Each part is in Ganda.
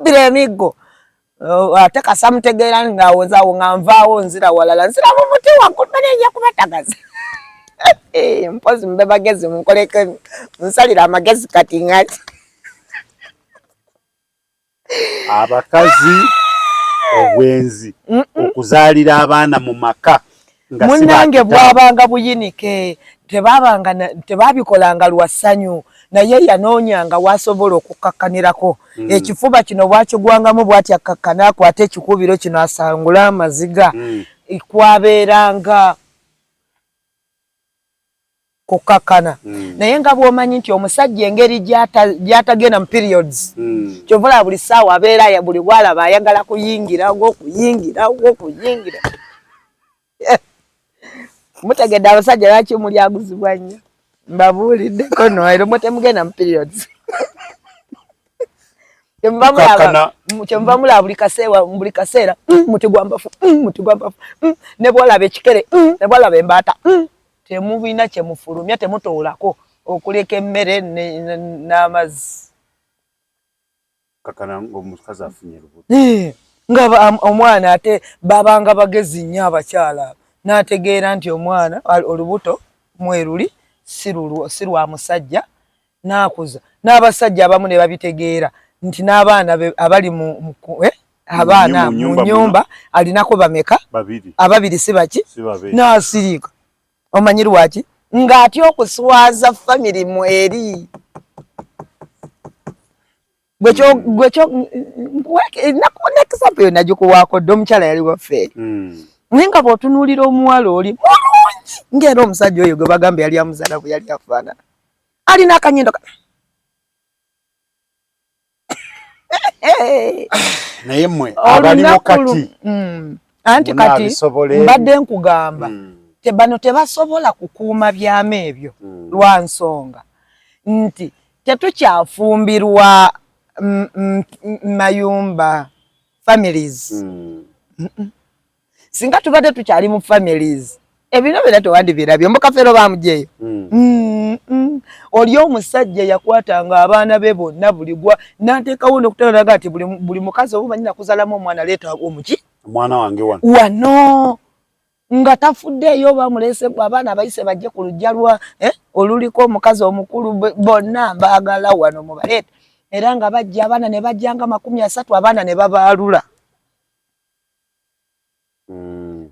Bira emiggo. Ate kasa mutegeera ng'awoza awo nga nvaawo nzira walala nzira mu muti waggulu bane nja kubatagaza. Mpozi mube bagezi munkoleko nsalira amagezi kati ngati abakazi obwenzi okuzaalira abaana mu maka. Munnange bwabanga buyinike tebabanga tebabikolanga lwa ssanyu naye yanoonyanga wasobola okukkakkanirako. Ekifuba kino bwakigwangamu bwati akkakkana akwate ekikubiro kino asangule amaziga. Kwabeeranga kukkakkana. Naye nga bw'omanyi nti omusajja engeri gy'atagenda mu periods, kyova olaba buli ssaawa abeera buli bw'alaba ayagala kuyingira okuyingira okuyingira. Mutegedde abasajja lwaki mulyaguzibwa nnyo? Mbabuuliddeko no era mwe temugenda mu periods. Kyemuva mulaba buli kaseera buli kaseera muti gwa mbafu muti gwa mbafu ne bw'olaba ekikere ne bw'olaba embaata temubina kyemufulumya temutoolako okuleka emmere n'amazzi. Kakana ng'omukazi afunye lubuto. Nga omwana ate babanga bagezi nnyo abakyala n'ategeera nti omwana olubuto mweruli si lwa musajja n'akuza n'abasajja abamu ne babitegeera nti n'abaana abali mu abaana mu nnyumba alinako bameka ababiri si baki n'asirika. Omanyi lwaki? Ng'atya okuswaza famire mweri. Gwekyo nagikuwaako dda omukyala yali waffe. Naye nga bw'otunuulira omuwala oli mulungi ng'era omusajja oyo gwe bagamba yali amuzaala bwe yali afaanana. Alina akanyindo naye mmwe abaliwo kati anti kati mbadde nkugamba bano tebasobola kukuuma byama ebyo lwa nsonga nti tetukyafumbirwa mayumba families. Singa tubadde tukyali mu families ebino byonna tewandibirabye mukafeero bamujeeyo. Oli omusajja yakwatanga abaana be bonna buli gwa n'ateekawo n'okutalaga nti buli mukazi oba omanyi nakuzaalamu omwana leeta omuki omwana wange wano wano nga tafuddeeyo oba amuleese abaana abayise bajje ku luggya lwa oluliko omukazi omukulu bonna mbaagala wano mubaleete era nga bajja abaana ne bajjanga 30 abaana ne babaalula.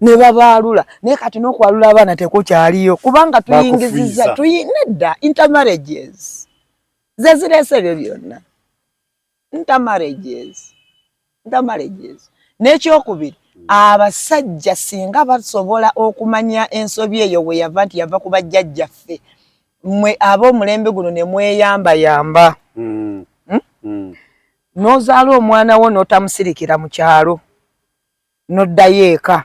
Ne babaalula naye kati n'okwalula abaana tekukyaliyo kubanga tuyingizizza nedda intermarriages ze zireese ebyo byonna intermarriages intermarriages. N'ekyokubiri abasajja singa basobola okumanya ensobi eyo we yava nti yava ku bajjajjaffe mmwe ab'omulembe guno ne mweyambayamba. N'ozaala omwana wo n'otamusirikira mu kyalo n'oddayo eka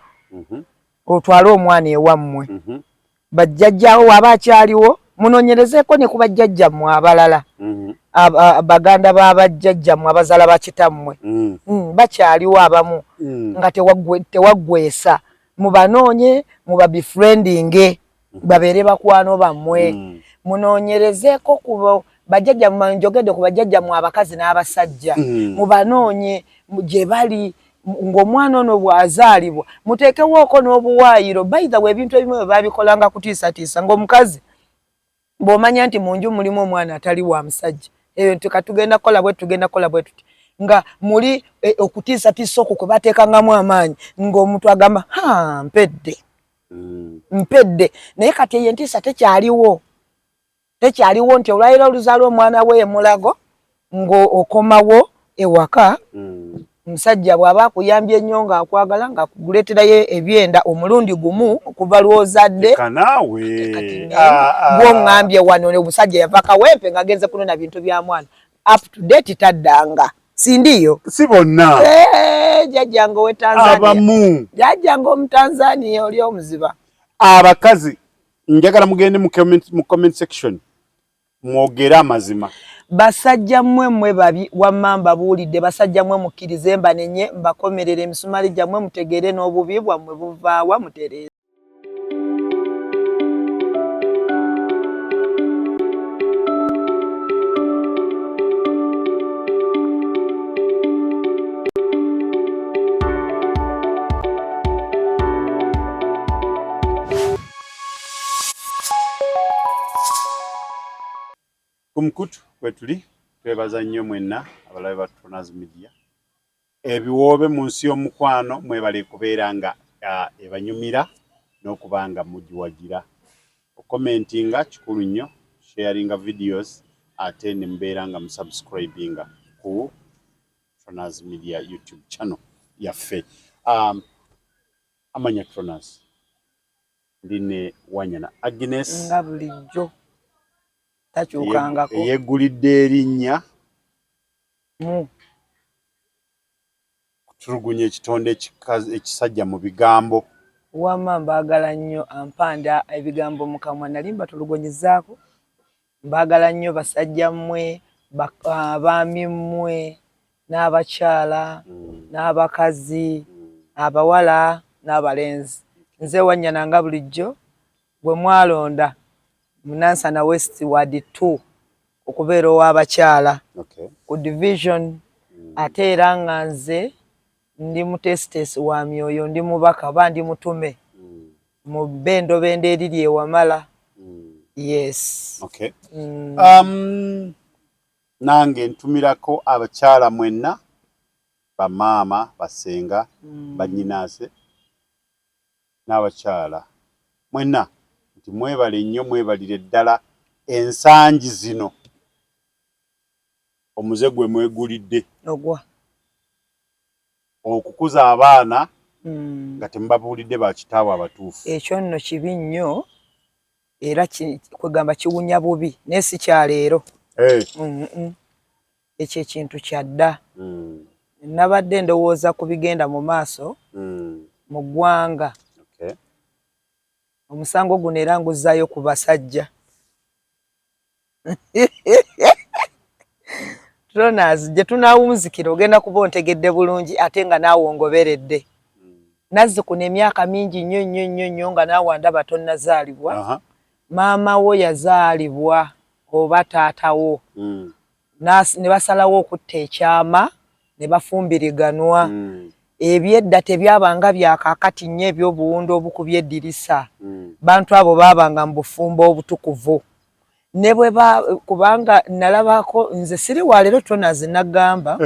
otwale omwana ewammwe. Bajjajjaawo waba akyaliwo munoonyerezeeko ne ku bajjajjammwe abalala baganda ba bajjajjammwe abazaala ba kitammwe bakyaliwo abamu nga tewaggwesa mubanoonye mubabefriendinge babeere bakwano bammwe. Munoonyerezeeko ku bajjajja njogedde ku bajjajjammwe abakazi n'abasajja mubanoonye gye bali ng'omwana ono bw'azaalibwa muteekewooko n'obuwaayiro. By the way ebintu ebimu bwe baabikolanga kutiisatiisa ng'omukazi bw'omanya nti mu nju mulimu omwana atali wa musajja eyo nti katugenda kukola bwe tugenda kukola bwe tuti nga muli okutiisatiisa okwo kwe bateekangamu amaanyi ng'omuntu agamba ha mpedde mpedde. Naye kati eyo entiisa tekyaliwo tekyaliwo nti olwaliro oluzaala omwana we emulago ng'okomawo ewaka omusajja bw'aba akuyambye ennyo ng'akwagala ng'akuleeterayo ebyenda omulundi gumu okuva lw'ozadde gw'oŋŋambye wano omusajja yava Kawempe ng'agenze kunona bintu bya mwana up to date taddanga sindiyo si bonna jjajjange ow'e Tanzania abamu jjajjange omutanzania oli omuziba. Abakazi njagala mugende mu comment section mwogere amazima. Basajja mmwe mmwe babi wamma mbabuulidde basajja mmwe mukkirize mbanenye mbakomerere emisumali gyammwe mutegeere n'obubi bwammwe buvaawa mutereeze. Ku mukutu kwetuli, twebaza nnyo mwenna abalabe ba Tronas Media. Ebiwoobe mu nsi y'omukwano, mwebale kubeera nga ebanyumira n'okuba nga mugiwagira. Okomentinga kikulu nnyo, sharinga videos, ate ne mubeera nga musubscribinga ku Tronas Media YouTube channel yaffe. Amanya Tronas, ndi ne Wanyana Agnes. Nga bulijjo takyukangako. Eyeggulidde erinnya mu kutulugunya ekitonde ekisajja mu bigambo. Wamma mbaagala nnyo, ampanda ebigambo mu kamwa nali mbatulugunyizaako. Mbaagala nnyo basajja mmwe, abaami mmwe n'abakyala n'abakazi, abawala n'abalenzi. Nze Wanyana nga bulijjo gwe mwalonda mu Nansana West Ward 2 okubeera ow'abakyala ku division, ate era nga nze ndi muteesiteesi wa myoyo, ndi mubaka oba ndi mutume mu bendobendo eriri ewamala. Yes. Okay. Nange ntumirako abakyala mwenna, bamaama, basenga, bannyinaase n'abakyala mwenna nti mwebale nnyo, mwebalire ddala ensangi zino omuze gwe mwegulidde ogwa okukuza abaana nga temubabuulidde bakitaabwe abatuufu. Ekyo nno kibi nnyo, era kwegamba kiwunya bubi, naye si kyaleero. Ekyo ekintu kyadda. Nabadde ndowooza ku bigenda mu maaso mu ggwanga. Omusango guno era nguzzaayo ku basajja. Tronas, gye tunaawunzikira ogenda kuba ontegedde bulungi, ate nga naawe ongoberedde. Nazzi kuno emyaka mingi nnyo nnyo nnyo nnyo nga naawe andaba tonnazaalibwa. Maama wo yazaalibwa oba taata wo ne basalawo okutta ekyama ne bafumbiriganwa. Ebyedda tebyabanga bya kaakati nnyo eby'obuwundo obukubye eddirisa. Bantu abo baabanga mu bufumbo obutukuvu. Ne bwe ba kubanga nalabako, nze siri wa leero Tronas, nagamba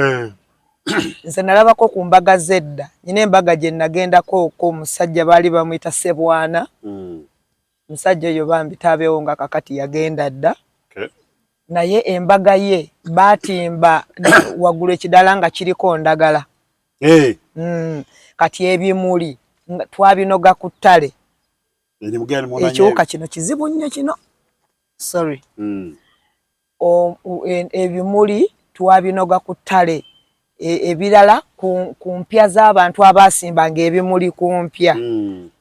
nze nalabako ku mbaga z'edda. Nyina embaga gye nagendako ko omusajja baali bamuyita Sebwana. Omusajja oyo bambi taabeewo nga kakati yagenda dda. Naye embaga ye baatimba waggulu ekidaala nga kiriko ndagala. Kati ebimuli twabinoga ku ttale. Ekiwuka kino kizibu nnyo kino. Sorry. Ebimuli twabinoga ku ttale, ebirala ku mpya z'abantu abaasimbanga ebimuli ku mpya.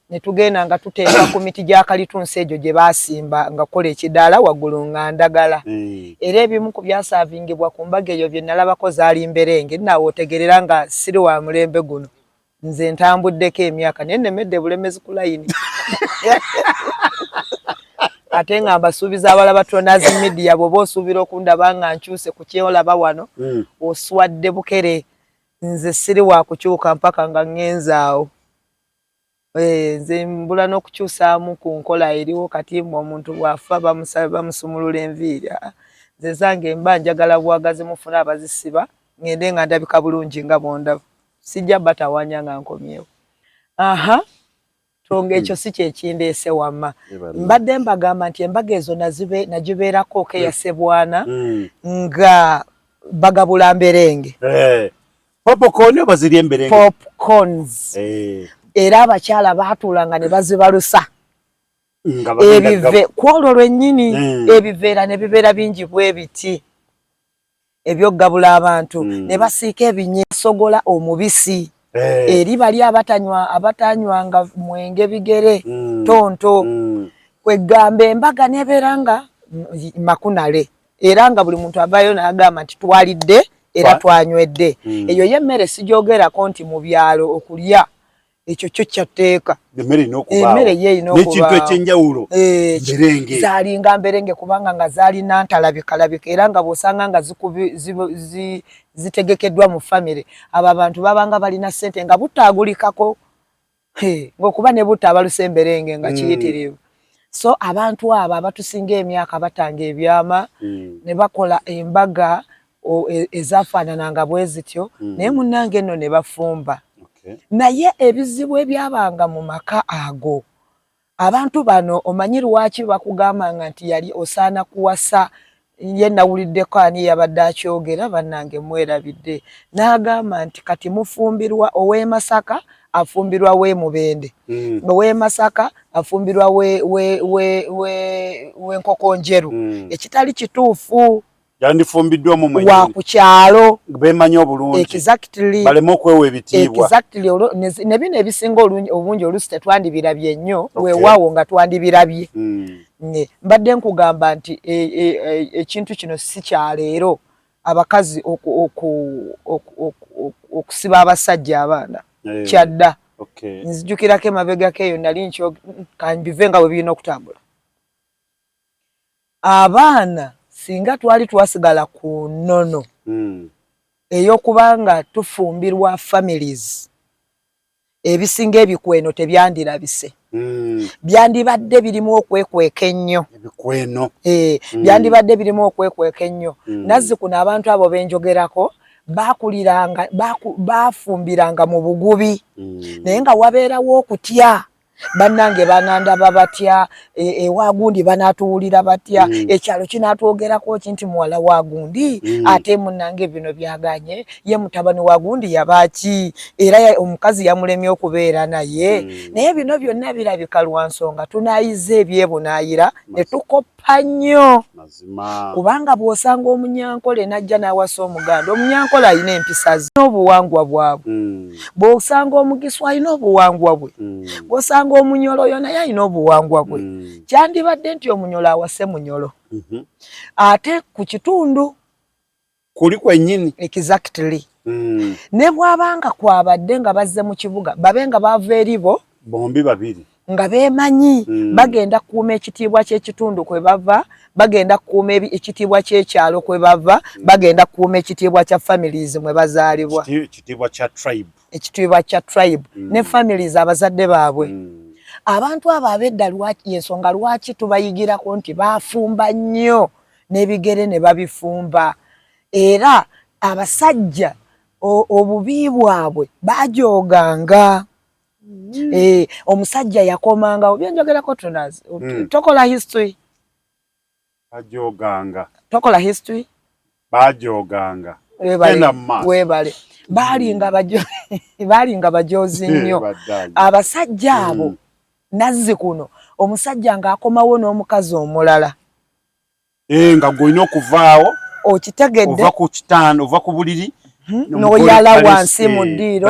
Ne tugenda nga tuteeka ku miti gya kalitunsi egyo gye baasimba nga kukola ekidaala waggulu nga ndagala. Era ebimu ku byasaavingibwa ku mbaga eyo bye nalabako zaali mberenge. Naawe otegerera nga siri wa mulembe guno. Nze ntambuddeko emyaka naye nnemedde bulemezi ku layini. Ate nga mbasuubiza abalaba Tronas Media, bw'oba osuubira okundaba nga nkyuse ku kyolaba wano, oswadde bukere. Nze siri wa kukyuka mpaka nga ŋŋenze awo. Nze mbula n'okukyusaamu ku nkola eriwo kati mwe omuntu bw'afa bamusumulula enviiri. Nze zange mba njagala bwagazi mufune abazisiba ŋŋende nga ndabika bulungi nga bw'ondaba. Sijja batawaanya nga nkomyewo. Aha, tonga ekyo si kye kindeese wamma. Mbadde mbagamba nti embaga ezo nagibeerako ke ya Sebwana nga bagabula mberenge. Popcorn oba ziri emberenge? Popcorns. Era abakyala baatuulanga ne bazibalusa. Ebive ku olwo lwennyini, ebiveera ne bibeera bingi bwe biti eby'okugabula abantu, ne basiika ebinyesogola omubisi. Eri bali abatanywanga mwenge bigere tonto. Kwegamba embaga n'ebeera nga makunale, era nga buli muntu avaayo n'agamba nti twalidde era twanywedde. Eyo y'emmere sigyogerako nti mu byalo okulya ekyo kyo kyatteeka. Emmere ye erina okubaawo. N'ekintu eky'enjawulo, mberenge. Zaalinga mberenge kubanga nga zaalina ntalabikalabika, era nga bw'osanga nga zitegekeddwa mu famire, abo abantu babanga balina ssente nga butaagulikako. Ng'okuba ne butta abalusa emberenge nga kiyitirivu. So abantu abo abatusinga emyaka batanga ebyama ne bakola embaga ezafaanananga bwe zityo, naye munnange nno ne bafumba. Naye ebizibu ebyabanga mu maka ago, abantu bano omanyi lwaki bakugambanga nti yali osaana kuwasa? Ye nawuliddeko ani yabadde akyogera, bannange mwerabidde, n'agamba nti kati mufumbirwa ow'e Masaka afumbirwa w'e Mubende, ow'e Masaka afumbirwa w'Enkoko Njeru, ekitali kituufu. Yandifumbiddwa mu mwennyini wa ku kyalo bemanyi obulungi. Exactly. Baleme okwewa ebitiibwa. Exactly. Ne bino ebisinga obungi oluusi tetwandibirabye nnyo, weewaawo nga twandibirabye. Mbadde nkugamba nti ekintu kino si kya leero, abakazi okusiba abasajja abaana kyadda. Nzijukirako emabegako eyo nali nkyo kanbive nga bwe birina okutambula. Abaana singa twali twasigala ku nnono ey'okubanga tufumbirwa families, ebisinga ebikweno tebyandirabise. Byandibadde birimu okwekweka ennyo. Ebikweno. Byandibadde birimu okwekweka ennyo. Nazzi kuno abantu abo benjogerako bakuliranga, bafumbiranga mu bugubi, naye nga wabeerawo okutya. Bannange banandaba batya, ewa gundi banaatuwulira batya, ekyalo kinaatwogerako ki nti muwala wa gundi, ate munnange bino byaganye, ye mutabani wa gundi yabaaki, era omukazi yamulemye okubeera naye. Naye bino byonna birabika lwa nsonga tunaayiza ebyebunaayira ne tukoppa nnyo. Kubanga bw'osanga omunyankole n'ajja n'awasa omuganda, omunyankole alina empisa ze n'obuwangwa bwabwe. Bw'osanga omugiswa alina obuwangwa bwe, bw'osanga omunyolo oyo naye alina obuwangwa bwe. Kyandibadde nti omunyolo awase munyolo, ate ku kitundu kuli kwennyini. Exactly. Ne bw'abanga kwabadde nga bazze mu kibuga, babe nga bava eri bo bombi babiri nga beemanyi, bagenda kukuuma ekitiibwa ky'ekitundu kwe bava, bagenda kukuuma ekitiibwa ky'ekyalo kwe bava, bagenda kukuuma ekitiibwa kya families mwe bazaalibwa, ekitiibwa kya tribe, ekitiibwa kya tribe ne families abazadde baabwe. Abantu abo ab'edda, yensonga lwaki tubayigirako nti baafumba nnyo n'ebigere ne babifumba, era abasajja obubi bwabwe bajooganga. Omusajja yakomangawo, byenjogerako tunazi, tokola history. Bajoganga. Tokola history. Bajoganga. Webale. Baalinga bajozi nnyo abasajja abo. Nazzi kuno omusajja ng'akomawo n'omukazi omulala, nga gw'olina okuvaawo. Okitegedde? Ova ku kitanda, ova ku buliri. N'oyala wansi mu ddiiro,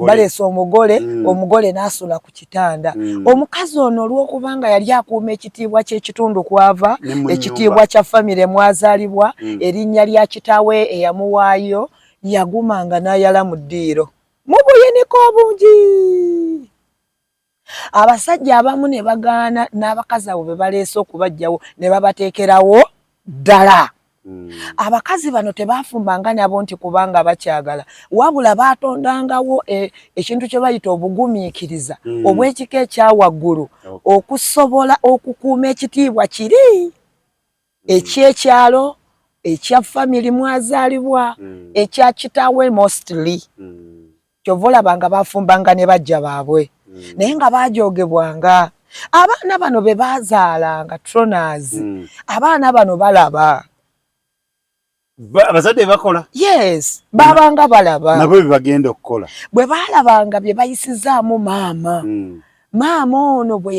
baleese omugole, omugole n'asula ku kitanda. Omukazi ono olw'okubanga yali akuuma ekitiibwa ky'ekitundu kwava, ekitiibwa kya famire mwazaalibwa, erinnya lya kitaawe eyamuwaayo, yagumanga n'ayala mu ddiiro mu buyinika obungi. Abasajja abamu ne bagaana n'abakazi abo be baleese okubajjawo ne babateekerawo ddala. Abakazi bano tebafumbanga nabo nti kubanga bakyagala, wabula baatondangawo ekintu kye bayita obugumiikiriza obw'ekika ekyawaggulu okusobola okukuuma ekitiibwa kiri ekyekyalo, ekya family mwazaalibwa, ekya kitaawe mostly. Kyova olaba nga bafumbanga ne bajja baabwe, naye nga bajoogebwanga. Abaana bano be baazaalanga, Tronas, abaana bano balaba abazadde bakola. Yes, babanga balaba nabo bye bagenda okukola. Bwe baalabanga bye bayisizaamu maama, maama ono bwe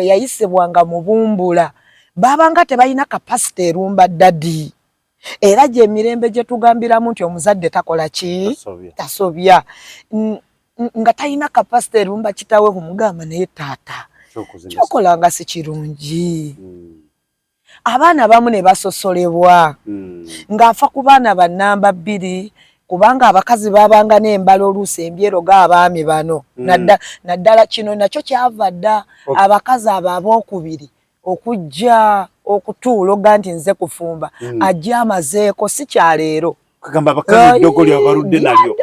yayisibwanga mu bumbula, babanga tebalina capacity erumba daddy. Era gyemirembe gye tugambiramu nti omuzadde takola ki, tasobya, nga talina capacity erumba kitaawe kumugamba naye taata kyokola nga si kirungi. Abaana abamu ne basosolebwa, ng'afa ku baana ba nnamba 2, kubanga abakazi babanga n'embala oluusi embyero g'abaami bano. Naddala kino nakyo kyava dda, abakazi abo abookubiri okujja okutuula oga nti nze kufumba, ajja amazeeko, si kyaleero. Kagamba abakazi eddogo lyabaludde nalyo.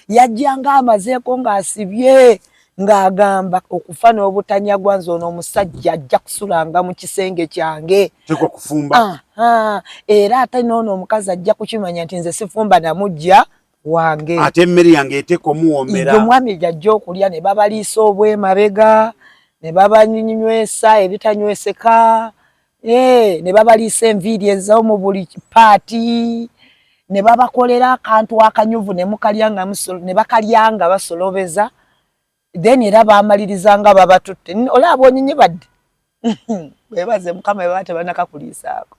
Yajjanga amazeeko ng'asibye. Ng'agamba okufa n'obutanyagwa, nze ono omusajja ajja kusulanga mu kisenge kyange. Tekwa kufumba. Era ate n'ono omukazi ajja kukimanya nti nze sifumba namujja wange. Ate emmere yange eteeka omuwoomera. Omwami gy'ajja okulya ne babaliisa obwemabega, ne babanywesa ebitanyweseka, ne babaliisa enviiri ez'omu buli paati, ne babakolera akantu akanyuvu ne mukalya nga ne bakalya nga basolobeza. Then era bamaliriza nga babatutte. Olaba onyinyi badde webaze Mukama baba tebanakakuliisaako.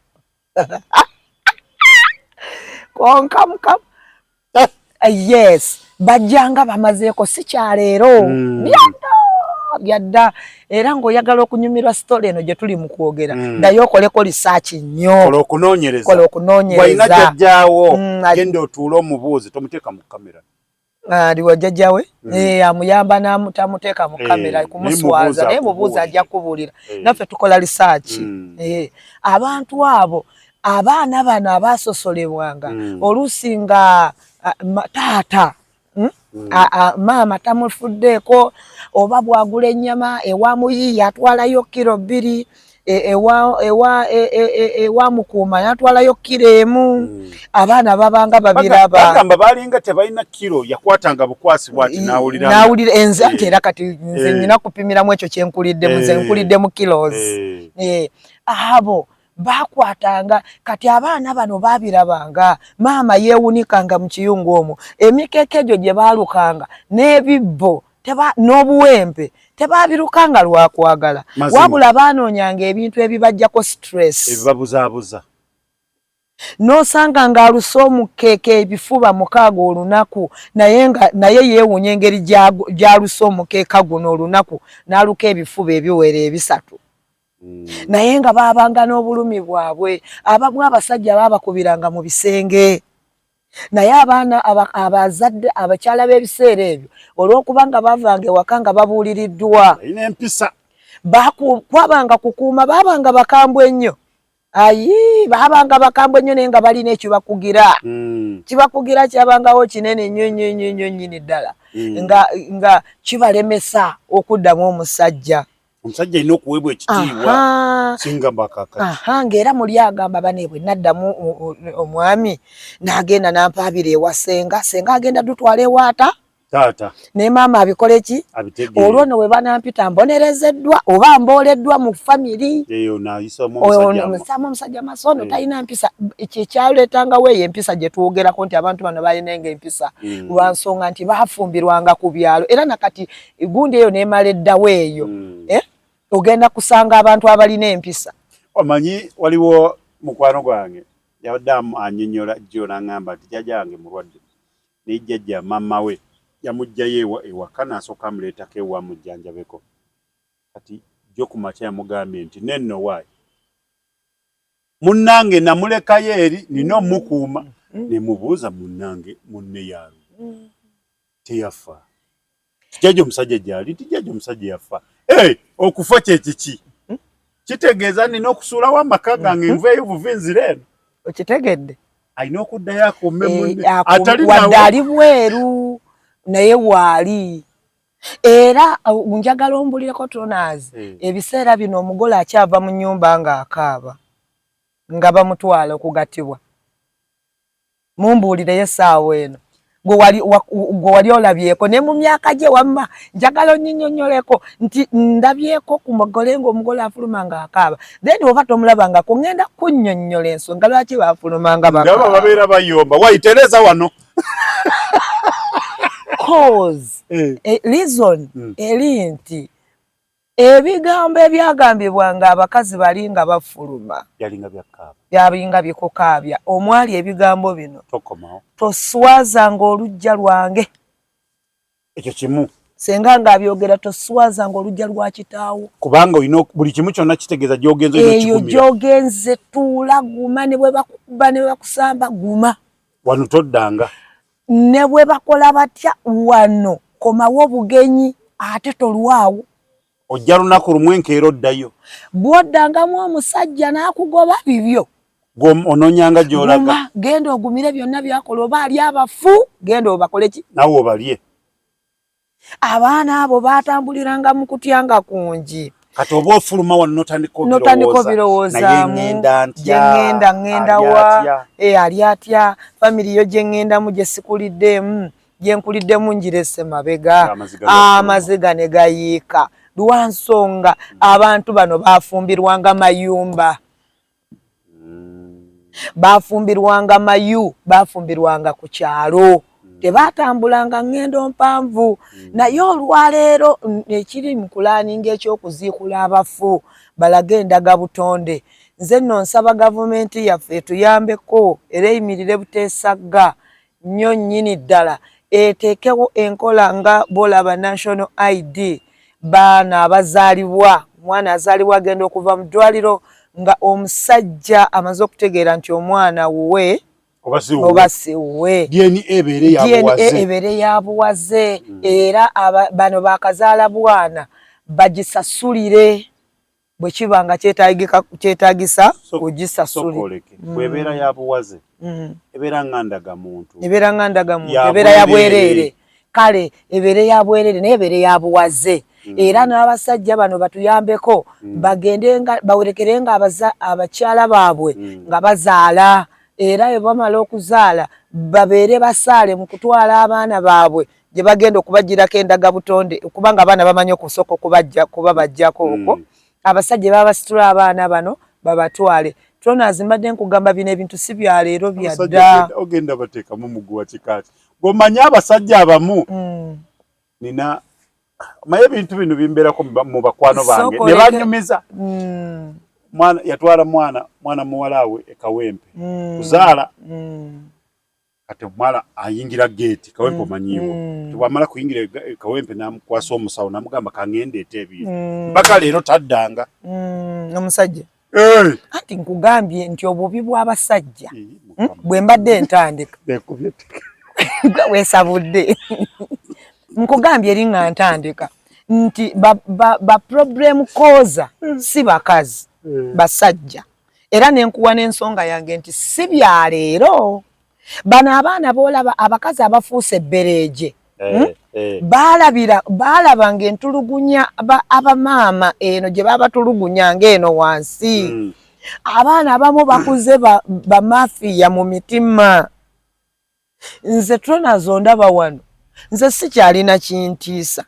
Konka Mukama. Yes, bajjanga bamazeeko, si kyaleero. Byadda byadda. Era ng'oyagala okunyumirwa story eno gye tuli mu kwogera, ddayo okoleko research nnyo. Kola okunoonyereza. Kola okunoonyereza. Walina jjajjaawo, genda otuule omubuuze, tomuteeka mu kamera. Aliwa jjajjawe? Amuyamba n'atamuteeka mu kamera kumuswaza, naye mubuuze ajja kubuulira. Naffe tukola research. Abantu abo, abaana bano abaasosolebwanga, oluusi nga taata maama tamufuddeeko, oba bw'agula ennyama ewa muyiiya atwalayo kiro 2, ewa mukuuma n'atwalayo kiro 1. Abaana babanga babiraba. Bagamba balinga tebalina kiro, yakwatanga bukwasi bw'ati n'awulira. N'awulira enze anti era kati nze nnina kupimiramu ekyo kye nkuliddemu, nze nkulidde mu kilos. Abo bakwatanga, kati abaana bano baabirabanga, maama yeewunikanga mu kiyungu omwo, emikeeka egyo gye baalukanga n'ebibbo n'obuwempe tebaabirukanga lwa kwagala, wabula baanoonyanga ebintu ebibaggyako stress, ebibabuzaabuza. N'osanga ng'aluse omukeeka ebifuba 6 olunaku, naye nga naye yeewuunya engeri gy'aluse omukeeka guno olunaku n'aluka ebifuba ebiwera 3. Naye nga baabanga n'obulumi bwabwe. Abamu abasajja baabakubiranga mu bisenge, naye abaana abazadde abakyala b'ebiseera ebyo olw'okubanga baavanga ewaka nga babuuliriddwa, empisa kwabanga kukuuma, baabanga bakambwe ennyo. Ayi, baabanga bakambwe nnyo, naye nga balina ekibakugira. Kibakugira kyabangawo kinene nnyo nnyo nnyo nnyo nnyini ddala, nga kibalemesa okuddamu omusajja. Omusajja alina okuweebwa ekitiibwa singa mbakakati. Ng'era muli agamba bane bwe naddamu omwami n'agenda n'ampaabira ewa ssenga, ssenga agenda dutwala ewaata taata, ne maama abikole ki, olwo nno bwe banampita mbonerezeddwa oba mbooleddwa mu famire. Eyo naayisaamu omusajja masono talina mpisa. Kyekyaleetangawo eyo empisa gye twogerako nti abantu bano balinenga empisa lwa nsonga nti baafumbirwanga ku byalo, era nakati gundi eyo n'emala eddawo eyo, ogenda kusanga abantu abalina empisa. Omanyi waliwo mukwano gwange yabadde annyonnyola jjo n'aŋŋamba nti jjajja wange mulwadde, naye jjajja maama we yamuggyayo ewaka n'asooka amuleetako ewa mujjanjabeko. Kati jjo ku makya yamugambye nti nenno waayi munnange namulekayo eri nina omukuuma. Ne mubuuza munnange munne yaalu teyafa, jjajja omusajja gy'ali nti jjajja omusajja yafa. Okufa kye kiki? Kitegeeza nina okusuulawo amaka gange nveeyo buvi nzira eno. Okitegedde? Alina okuddayo akuume munne atali wadde ali bweru naye waali. Era njagala ombulireko Tonaz, ebiseera bino omugole akyava mu nnyumba ng'akaaba nga bamutwala okugattibwa. Mumbuulireyo essaawa eno gwe wali olabyeko ne mu myaka gye wamma, njagala onnyinyonnyoleko nti ndabyeko ku mugole ng'omugole afuluma ng'akaaba, then oba tomulabangako ŋŋenda kunnyonnyola ensonga lwaki bafulumanga bakaaba. Babeera bayomba wayitereza wano. Cause reason eri nti ebigambo ebyagambibwanga abakazi bali nga bafuluma byalinga bikukaabya, omwali ebigambo bino: toswazanga oluggya lwange. Ekyo kimu. Senga ng'abyogera, toswazanga oluggya lwa kitaawo. Kubanga olina buli kimu kyonna kitegeeza gy'ogenze. Eyo gy'ogenze tuula guma, ne bwe bakukuba ne bakusamba guma. Wano toddanga. Ne bwe bakola batya wano komawo obugenyi ate tolwawo. Ojja lunaku lumu enkeera oddayo. Bw'oddangamu omusajja n'akugoba bibyo. Onoonyanga gy'olaga. Genda ogumire byonna byakola, oba ali abafu genda obakole ki? Naawe obalye. Abaana abo batambuliranga mu kutya nga kungi. Kati oba ofuluma wano notandika obirowoozaamu, gye ŋŋenda, ŋŋenda wa? E, ali atya family yo gye ŋŋendamu, gye sikuliddemu, gye nkuliddemu, ngirese mabega? Amaziga ne gayiika lwa nsonga abantu bano bafumbirwanga mayumba, bafumbirwanga mayu, bafumbirwanga ku kyalo, tebatambulanga ŋŋendo mpanvu. Naye olwaleero ekiri mu kulaaninga ekyokuziikula abafu balage endaga butonde. Nze nno nsaba gavumenti yaffe etuyambeko era eyimirire buteesagga nnyo nnyini ddala, eteekewo enkola nga bwolaba national ID. Baana abazaalibwa, omwana azaalibwa agenda okuva mu ddwaliro nga omusajja amaze okutegeera nti omwana wuwe oba si wuwe. DNA ebeere ya buwaze. Era bano bakazaala bwana bagisasulire bwe kiba nga kyetagisa kugisasulira. Bwebeera ya buwaze, ebeera nga ndagamuntu. Ebeera nga ndagamuntu, ebeera ya bwereere. Kale ebeere ya bwereere, naye ebeere ya buwaze. Era n'abasajja bano batuyambeko, bagende nga bawerekerenga abakyala baabwe nga bazaala, era bwe bamala okuzaala babeere basaale mu kutwala abaana baabwe gye bagenda okubagirako endaga butonde, kubanga abaana bamanyi okusooka okubajja kuba bajjako okwo. Abasajja baba basitula abaana bano babatwale. Tronas, mbadde nkugamba bino ebintu si bya leero, byadda. Ogenda bateekamu muguwa kikaki gomanye abasajja abamu. Nina maye ebintu bino bimbeerako mu bakwano bange ne banyumiza. Mwana yatwala mwana muwala we ekawempe kuzaala. Kati omwala ayingira geeti Kawempe, omanyiiwo. Tebwamala kuyingira Kawempe, namukwasa omusawo, namugamba kaŋŋendeeta ebintu. Mpaka leero taddanga. Omusajja anti nkugambye nti obubi bw'abasajja, bwe mbadde ntandika weesabudde, nkugambye eri nga ntandika nti ba problem causer si bakazi, basajja. Era nenkuwa n'ensonga yange nti si bya leero. Bano abaana boolaba, abakazi abafuuse ebbereeje, Baalabira baalaba ng'entulugunya abamaama eno gye babatulugunya ng'eno wansi. Abaana abamu bakuze bamafiya mu mitima. Nze Tronazo ndaba wano, nze sikyalina kintiisa.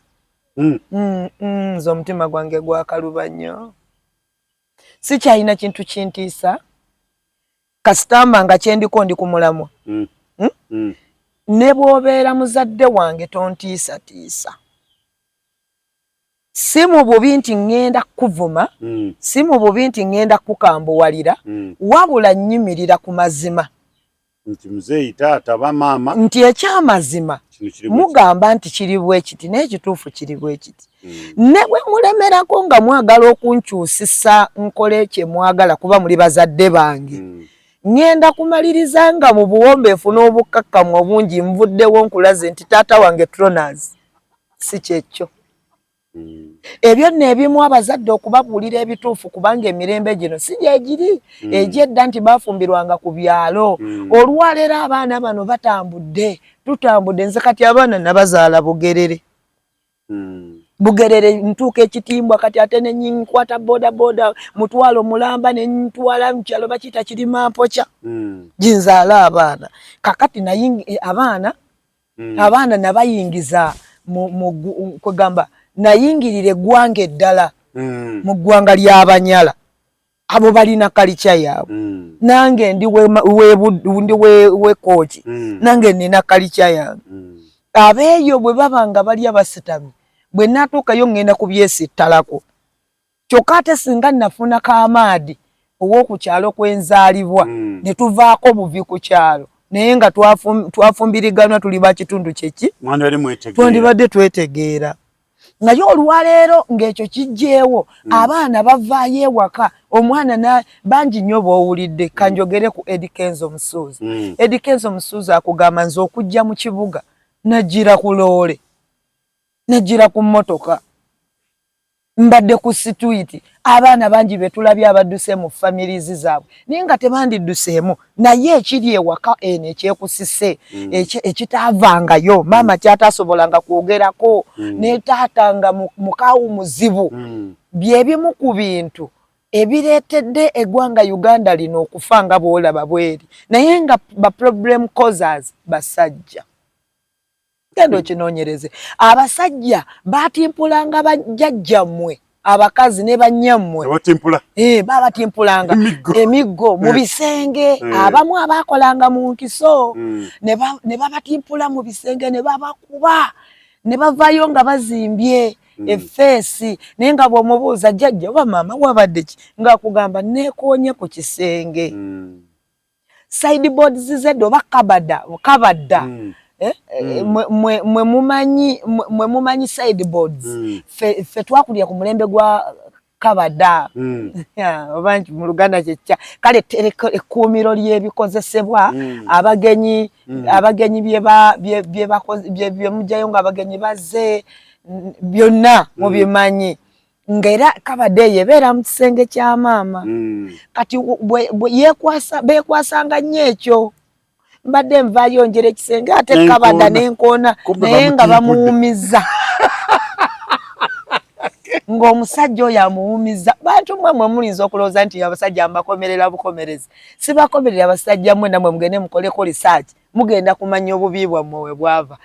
Nze omutima gwange gwakaluba nnyo, sikyalina kintu kintiisa kasitamba nga kyendiko ndi ku mulamwa. Ne bw'obeera muzadde wange tontiisatiisa, si mu bubi nti ŋŋenda kukuvuma, si mu bubi nti ŋŋenda kukambuwalira, wabula nnyimirira ku mazima. Nti muzeeyi, taata, bamaama. Nti ekyamazima mugamba nti kiri bwe kiti, naye ekituufu kiri bwe kiti. Ne bwe mulemerako nga mwagala okunkyusisa nkole kye mwagala, kuba muli bazadde bange, ŋŋenda kumaliriza nga mu buwombeefu n'obukkakkamu obungi nvuddewo nkulaze nti taata wange Tronas si kyekyo. Ebyo nno ebimu abazadde okubabuulira ebituufu, kubanga emirembe gino si gyegiri egyedda nti bafumbirwanga ku byalo. Olwaleero abaana bano batambudde, tutambudde. Nze kati abaana nabazaala Bugerere. Bugerere ntuuka ekitimbwa kati ate nenkwata boda boda mutwalo mulamba nentwala mukyalo bakiyita Kirimampokya, ginzaala abaana. Kakati naye abaana, abaana nabayingiza kwegamba nayingirira eggwanga eddala, mu ggwanga ly'Abanyala. Abo balina culture yaabwe. Nange ndi ndi wekooki, nange nina culture yange. Abeeyo bwe baba nga balya basitamye, bwe natuukayo ŋŋenda kubyesittalako. Kyokka ate singa nafuna kamaadi ow'oku kyalo kwenzaalibwa, ne tuvaako buvi ku kyalo, naye nga twafumbiriganwa, tuli ba kitundu kyeki, twandibadde twetegeera. Naye olwaleero ng'ekyo kijjeewo, abaana bavaayo ewaka, omwana bangi nnyo b'owulidde. Kanjogere ku Eddy Kenzo Musuuza. Eddy Kenzo Musuuza akugamba, nze okujja mu kibuga najjira ku loole, najjira ku mmotoka. Mbadde ku situiti, abaana bangi betulabye abadduse mu families zaabwe, naye nga tebandidduseemu, naye ekiri ewaka eno ekyekusise, ekitaavangayo, maama kyatasobolanga kwogerako, ne taata nga mukaawu muzibu, byebimu ku bintu ebireetedde eggwanga Uganda lino okufa nga bw'olaba bweri. Naye nga ba problem causers basajja. Genda okinoonyereze. Abasajja batimpulanga bajjajjammwe abakazi ne bannyammwe, babatimpulanga emiggo mu bisenge. Abamu abakolanga mu nkiso, ne babatimpula mu bisenge, ne babakuba ne bavaayo nga bazimbye efeesi. Naye nga bw'omubuuza, "Jjajja oba maama, wabadde ki?" ng'akugamba, "Neekoonye ku kisenge." Sideboards zedda oba kabada kabadda, mwe mumanyi sideboards. Ffe twakulira ku mulembe gwa kabada, oba nti mu Luganda kyekya kale ekkuumiro ly'ebikozesebwa abagenyi, abagenyi bye mugyayo nga abagenyi bazze, byonna mubimanyi. Ng'era kabadde eyo ebeera mu kisenge kya maama. Kati yeekwasanga nnyo ekyo, "Mbadde nvaayo njera ekisenge, ate kabada n'enkoona." Naye nga bamuwumiza, ng'omusajja oyo amuwumiza. Bantu mmwe, mwe mulinza okulowooza nti abasajja mbakomerera bukomerezi. Sibakomerera. Abasajja mmwe nammwe mugende mukoleko research, mugenda kumanya obubi bwammwe we bwava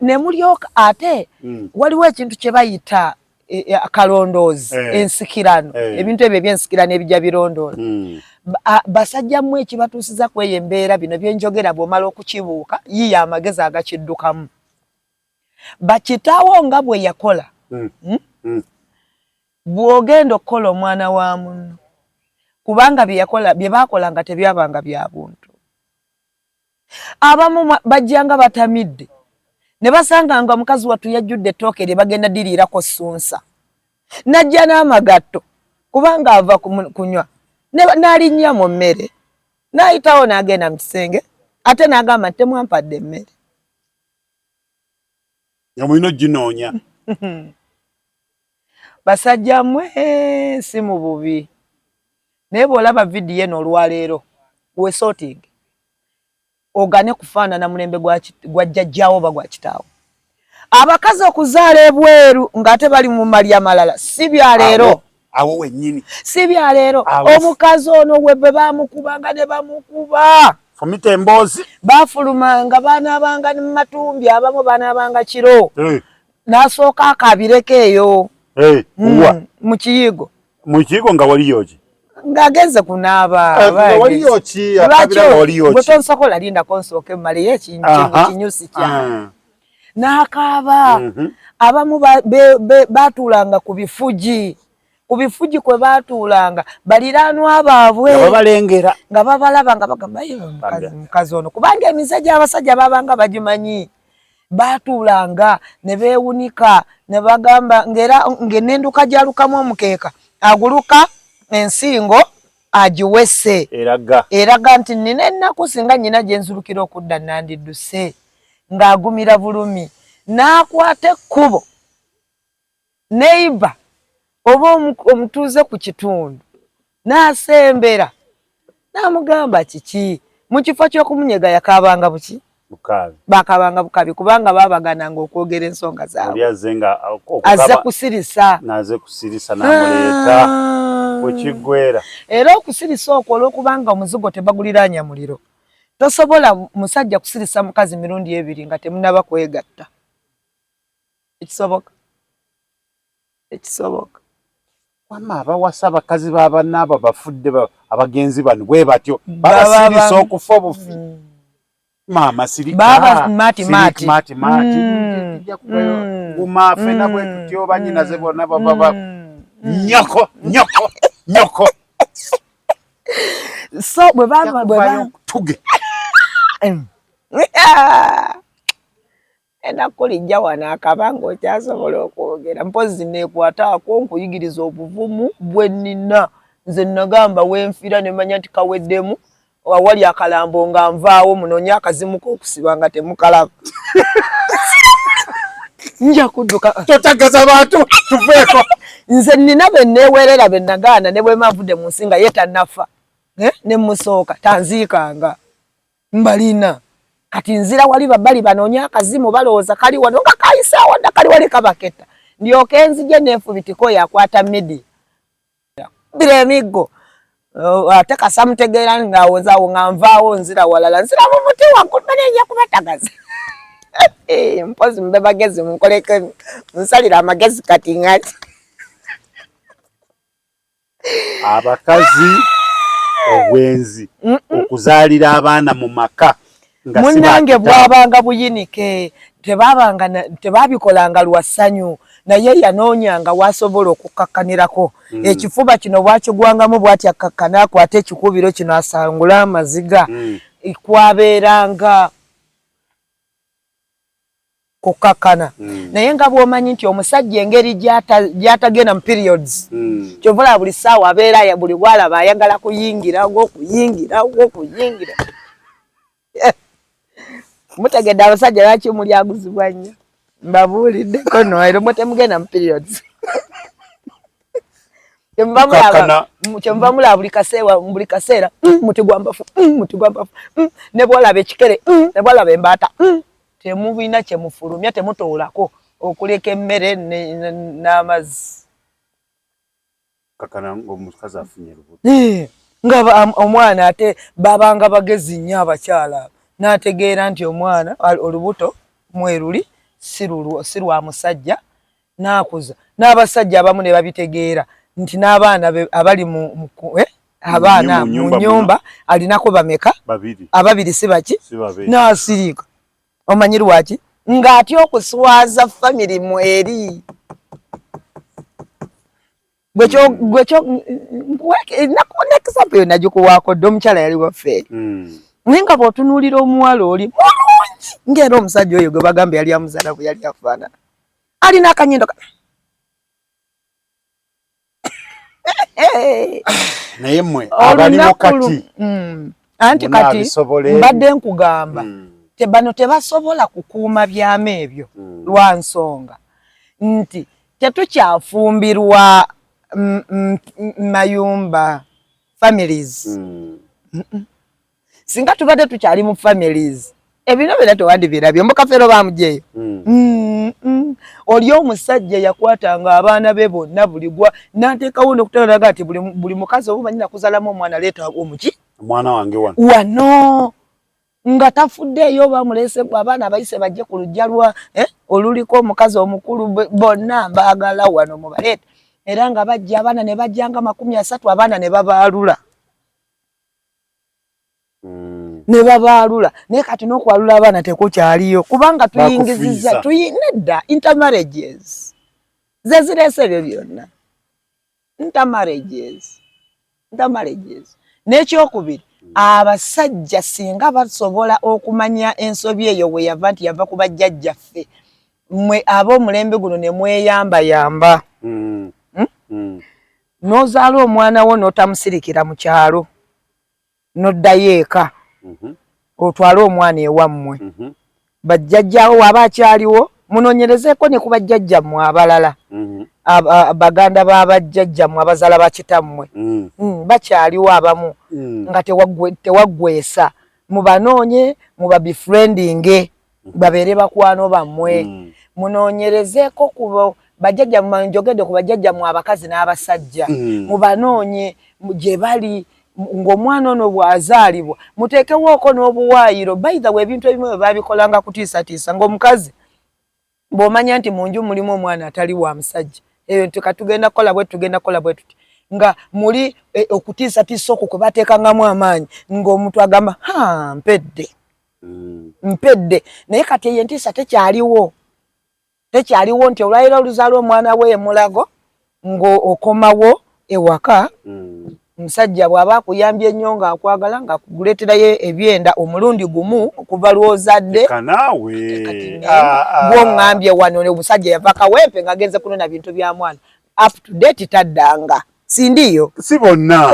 ne mulyoka ate. Waliwo ekintu kye bayita kalondoozi, ensikirano, ebintu ebyo ebyensikirano ebijja birondoola. Basajja mmwe, ekibatuusiza ku eyo embeera, bino byenjogera, bw'omala okukibuuka, yiya amagezi agakiddukamu. Bakitaawo nga bwe yakola, Bw'ogenda okukola omwana wa munno, kubanga bye yakola, bye baakola nga tebyabanga bya buntu. Abamu bajjanga batamidde ne basanga nga mukazi wattu yajjudde ettooke lye bagenda diriirako ssunsa, n'ajja n'amagatto kubanga ava kunywa, n'alinnya mu mmere, n'ayitawo n'agenda mu kisenge, ate n'agamba nti, "Temwampadde emmere." Nga mulina oginoonya. Basajja mmwe, si mu bubi, naye bw'olaba vidiyo eno olwaleero, wesorting, ogane kufaanana mulembe gwa jjajjaawo oba gwa kitaawo. Abakazi okuzaala ebweru ng'ate bali mu malya malala si bya leero. Awo wennyini. Si bya leero. Omukazi ono we bwe bamukubanga ne bamukuba, fumita emboozi. Bafulumanga, banaabanga mu matumbi, abamu banaabanga kiro, n'asooka akaabireko eyo. Mu kiyigo. Mu kiyigo nga waliyo ki? Ng'agenze kunaaba. Eh, waliyo ki? Akabira nga waliyo ki? Tonsokola, lindako nsooke mmaleyo ekinyusi kyange. N'akaaba. Abamu baatuulanga ku bifugi, ku bifugi kwe baatuulanga baliraanwa baabwe nga babalengera, nga babalaba, nga bagamba, "Ye, mukazi ono," kubanga emize gy'abasajja babanga bagimanyi. Baatuulanga ne beewunika ne bagamba ng'era ng'enenduka gy'alukamu omukeeka, aguluka ensingo agiwese, eraga eraga nti nina ennaku, singa nnyina gye nzulukira okudda nandidduse. Ng'agumira bulumi, n'akwata ekkubo. Neighbor oba omutuuze ku kitundu n'asembera n'amugamba, "Kiki?" Mu kifo ky'okumunyega, yakaabanga buki? Bukaabi. Bakaabanga bukabi, kubanga baabagananga okwogera ensonga oli zaabwe. Azze nga azze kusirisa. Naze kusirisa, n'amuleeta wekiggwera. Era okusirisa okwo, olw'okubanga omuzigo tebaguliraanya muliro, tosobola musajja kusirisa mukazi mirundi ebiri nga temunaba kwegatta. Ekisoboka, ekisoboka. Wamma abawasa abakazi b'abannaabo bafudde, abagenzi bano bwe batyo babasirisa okufa obufi. Maama sirika. Baba mati mati. Mati mati. Guma, ffenna bwe tutyo, bannyinaze bonna baba nyoko nyoko nyoko. So bwe baba bwe ba tuge. Enaku lijja wano akabanga okyasobola okwogera, mpozi neekwataako nkuyigiriza obuvumu bwe nnina. Nze nagamba wenfiira ne manya nti kaweddemu, awali akalambo nga nvaawo, munoonye akazimu k'okusiba nga temukalaba, nja kudduka. Totagaza bantu, tuveeko. Nze nina be neewerera be nagaana ne bwe nvudde mu nsi nga ye tannafa, eh, ne musooka tanziikanga, mbalina. Kati nzira wali babali banoonya akazimu, balowooza kali wano nga kayisaawo dda, kali wali kabaketta, ndyoke nzije neefubitiko oyo akwata media bira emiggo. Ate kasa mutegeera ng'awozawo nga nvaawo nzira walala, nzira mu muti waggulu, manenja kubatagaza. Mpozi mube bagezi, munkoleko nsalira amagezi kati ngati Abakazi, obwenzi, okuzaalira abaana mu maka nga si munnange bakitaabwe. Bwabanga buyinike, tebabanga tebabikolanga lwa ssanyu, naye yanoonyanga wasobola okukkakkanirako. Ekifuba kino bwakigwangamu bw'ati, akkakkana akwate ekikubiro kino asangule amaziga. Kwabeeranga kukkakkana. Naye nga bw'omanyi nti omusajja engeri gy'atagenda mu periods, kyova olaba buli ssaawa abeera buli gwalaba ayagala kuyingirawo, okuyingirawo, okuyingira. Mutegedde abasajja lwaki mulyaguzibwa nnyo? Mbabuuliddeko no era mwe temugenda mu periods. Kukakkana. Kyemuva mulaba buli kaseera, buli kaseera, muti gwa mpafu, muti gwa mpafu, ne bwolaba ekikere, ne bwolaba embaata, temubina kyemufulumya, temutoolako okuleka emmere n'amazzi. Kakana ng'omukazi afunye lubuto. Nga omwana ate babanga bagezi nnyo abakyala abo, n'ategeera nti omwana olubuto mweruli si lwa musajja, n'akuza. N'abasajja abamu ne babitegeera nti n'abaana abali mu abaana mu mu nnyumba. Nnyumba alinako bameka? Babiri. Ababiri si baki? Si babiri. N'asirika. Omanyi lwaki? Ng'atya okuswaza family mweri. Gwekyo nekusampe yonna gikuwaako dde, omukyala yali waffe, naye nga bw'otunuulira omuwala oli mulungi, ng'era omusajja oyo gwe bagamba yali amuzaala bwe yali afaanana, alina akanyindo Naye mmwe abaliwo kati Anti kati munaabisobola ebyo? Mbadde nkugamba, bano tebasobola kukuuma byama ebyo lwa nsonga nti tetukyafumbirwa mayumba, families. Singa tubadde tukyali mu families, ebino byonna tewandibirabye. Mukafeero bamujeeyo. Oli omusajja yakwatanga abaana be bonna, buli gwa n'ateekawo n'okutalaga nti buli mukazi oba omanyi nakuzaalamu omwana, leeta omuki Omwana wange wano. Wano nga tafuddeeyo oba mulese abaana abayise bajje ku luggya lwa oluliko omukazi omukulu, bonna mbaagala wano mubaleete. Era nga bajja abaana ne bajjanga 30, abaana ne babaalula. Ne babaalula. Naye kati n'okwalula abaana tekukyaliyo kubanga tuyingizizza Bakufiiza. Nedda, intermarriages ze zireese ebyo byonna, intermarriages, intermarriages. N'ekyokubiri, abasajja singa basobola okumanya ensobi eyo we yava, nti yava ku bajjajjaffe, mmwe ab'omulembe guno ne mweyambayamba, N'ozaala omwana wo n'otamusirikira mu kyalo, n'oddayo eka, otwale omwana ewammwe. Bajjajjaawo waba akyaliwo, munoonyerezeeko ne ku bajjajjammwe abalala, baganda ba bajjajjammwe abazaala bakitammwe, bakyaliwo abamu nga tewaggwesa, mubanoonye, mubabefriendinge, babeere bakwano bammwe. Munoonyerezeeko ku bajjajja, njogedde ku bajjajjammwe abakazi n'abasajja, mubanoonye gye bali ng'omwana ono bw'azaalibwa muteekewooko n'obuwaayiro. By the way, ebintu ebimu bwe babikolanga kutiisatiisa, ng'omukazi bw'omanya nti mu nju mulimu omwana atali wa musajja, eyo nti katugenda kukola bwe tugenda kukola bwe tuti, nga muli okutiisatiisa okwo kwe bateekangamu amaanyi, ng'omuntu agamba, "Ha, mpedde, mpedde." Naye kati eyo entiisa tekyaliwo, tekyaliwo nti olwaliro oluzaala omwana we emulago ng'okomawo ewaka, omusajja bw'aba akuyambye ennyo ng'akwagala ng'akuleeterayo ebyenda omulundi gumu okuva lw'ozadde. Kanaawe. Bw'oŋŋambye wano omusajja yava Kawempe ng'agenze kunona bintu bya mwana, up to date taddanga, sindiyo. Si bonna.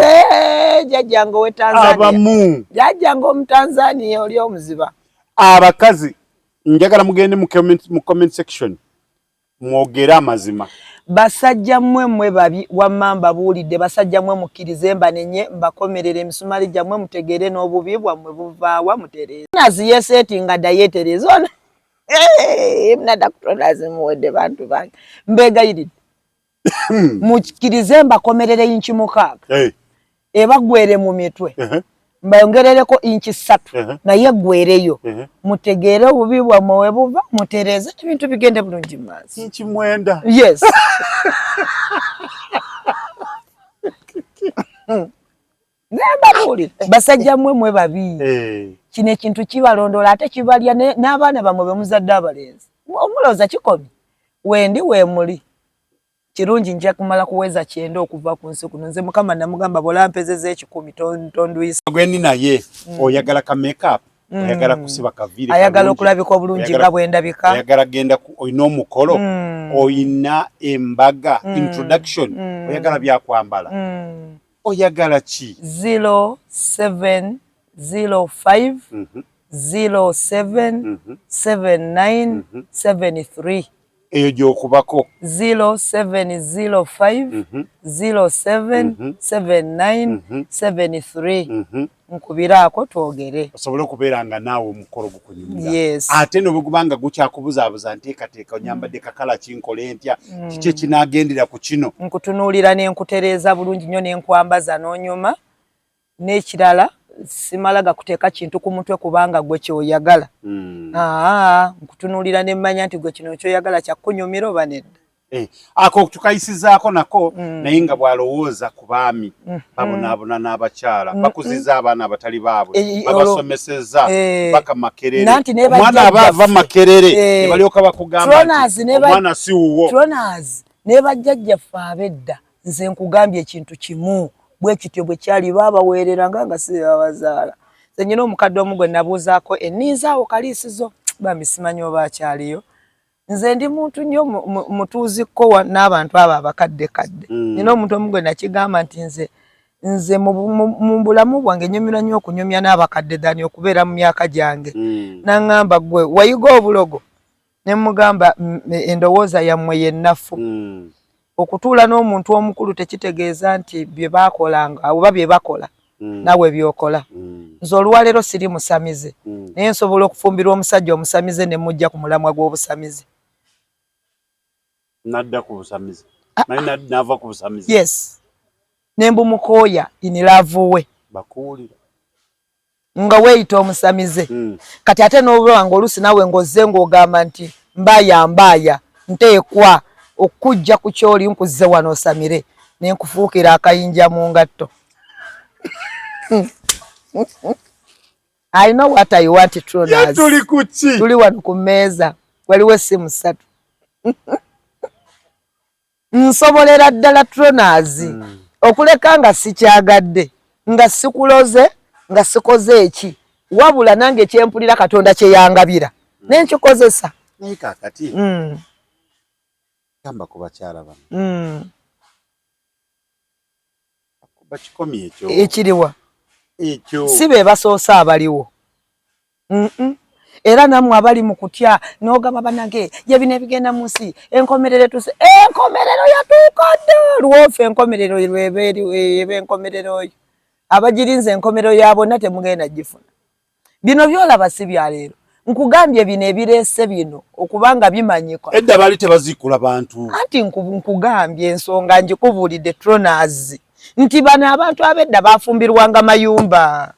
Jjajjange ow'e Tanzania. Abamu. Jjajjange Omutanzania oli omuziba. Abakazi, njagala mugende mu comment section. Mwogere amazima. Basajja mmwe, mmwe babi, wamma mbabuulidde. Basajja mmwe, mukkirize mbanenye, mbakomerere emisumali gyammwe, mutegeere n'obubi bwammwe buvaawa, mutereeze. Nazi yeseetinga dda, yeetereeze ono. Nadda kutonazi muwedde. Bantu bange, mbeegayiridde, mukkirize mbakomerere inchi 6 ebaggwere mu mitwe, mbayongerereko inchi 3, naye eggwereyo, mutegeere obubi bwammwe we buva, mutereeze ebintu bigende bulungi mu maaso. Inchi 9. Yes. Mbabuulira, basajja mmwe, mwe babi. Kino ekintu kibalondoola ate kibalya n'abaana bammwe be muzadde abalenzi. Omulowooza kikomye wendi weemuli kirungi. Nja kumala kuweza 90 okuva ku nsi kuno. Nze Mukama namugamba, bw'olampezeza 100, tondwisa. Gwendi naye oyagala ka makeup, oyagala kusiba kaviiri ayagala kalungi, okulabika obulungi nga bwe ndabika, oyagala genda olina omukolo, oyina embaga, introduction, oyagala byakwambala, oyagala ki? 0705 07 79 73. Eyo gy'okubako. 0705 07 79 73. Nkubiraako twogere. Osobole okubeera nga naawe omukolo gukunyumira. Yes. Ate no bwe nga gukyakubuzaabuza, nteekateeka, onyambadde kakala kinkole ntya, kiki ekinaagendera ku kino? Nkutunuulira ne nkutereeza bulungi nnyo ne nkwambaza n'onyuma. N'ekirala, simala gakuteeka kintu ku mutwe kubanga gwe kyoyagala. Aa, nkutunuulira ne mmanya nti gwe kino kyoyagala kyakkunyumira oba nedda. Eh, ako tukayisizaako nako. Naye nga bw'alowooza ku baami babonaabona n'abakyala, bakuziza abaana abatali baabwe, babasomeseza paka Makerere, Nanti ne omwana aba ava bajjajjaffe. Makerere ne balyoka bakugamba Tronas nti ne omwana si wuwo. Tronas, ne bajjajjaffe ab'edda, nze nkugambye ekintu kimu bwe kityo bwe kyali, baabaweereranga nga si be babazaala. Nze nyina omukadde omu gwe nabuuzaako enniizaawo kaliisizo, bambi simanyi oba akyaliyo. Nze ndi muntu nnyo mutuuzikko n'abantu abo abakadde kadde. Nina omuntu omu gwe nakigamba nti nze mu bulamu bwange nyumirwa nnyo okunyumya n'abakadde than okubeera mu myaka gyange. Naŋŋamba, "Gwe wayiga obulogo?" Ne mugamba, "Endowooza yammwe yennafu. Okutuula n'omuntu omukulu tekitegeeza nti bye baakolanga oba bye bakola naawe byokola. Nze olwaleero siri musamize, naye nsobola okufumbirwa omusajja omusamize ne mujja ku mulamwa gw'obusamize." Nadda ku busamize, naye nava ku busamize. Yes, ne mbumukooya in love we. Bakuwulira. Nga weeyita omusamize. Kati ate n'oba nga oluusi naawe ng'ozze ng'ogamba nti mbaaya mbaaya, nteekwa okujja ku kyoli, nkuzze wano osamire, ne nkufuukira akayinja mu ngatto. I know what I want, Tronas. Tuli ku ki? Tuli wano ku mmeeza, waliwo essimu ssatu. Nsobolera ddala, Tronas, okuleka nga sikyagadde, nga sikuloze, nga sikoze eki, wabula nange kyempulira Katonda kyeyangabira nenkikozesa. Naye kaakati gamba ku bakyala bano bakikomye ekyo. Ekiriwa? Ekyo. Si be basoose abaliwo. Era nammwe abali mu kutya n'ogamba, "Banange, ye bino ebigenda mu nsi, enkomerero etuse." Enkomerero yatuuka dda. Lwofe enkomerero lweba eri, eba enkomerero yo abagirinze, enkomerero ya bonna temugenda gifuna. Bino byolaba si bya leero. Nkugambye, bino ebireese bino okubanga bimanyika. Edda baali tebaziikula bantu. Anti nkugambye ensonga ngikubuulidde, Tronas, nti bano abantu ab'edda bafumbirwanga mayumba.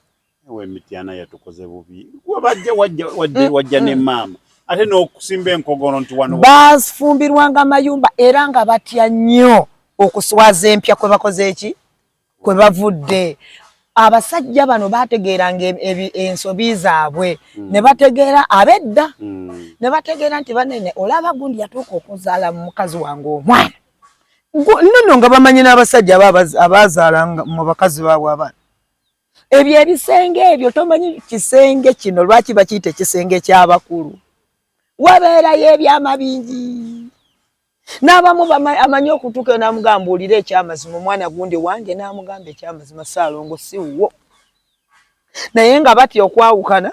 Emityana yatukoze bubi. Wabajja wajja ne maama ate n'okusimba enkogolo nti wano. Bafumbirwanga mayumba era nga batya nnyo okuswaza empya kwe bakoze eki kwe bavudde. Abasajja bano bategeeranga ensobi zaabwe ne bategeera ab'edda ne bategeera nti banene, olaba gundi yatuuka okuzaala mu mukazi wange omwana nnono, nga bamanyi n'abasajja abaazaalanga mu bakazi baabwe abaana. Ebyo ebisenge ebyo, tomanyi kisenge kino lwaki bakiyita ekisenge ky'abakulu, wabeerayo ebyama bingi. N'abamu amanyi okutuuka n'amugamba, "Olira ekyamazima, omwana gundi wange?" N'amugamba, "Ekyamazima, Saalongo, si wuwo." Naye nga batya okwawukana.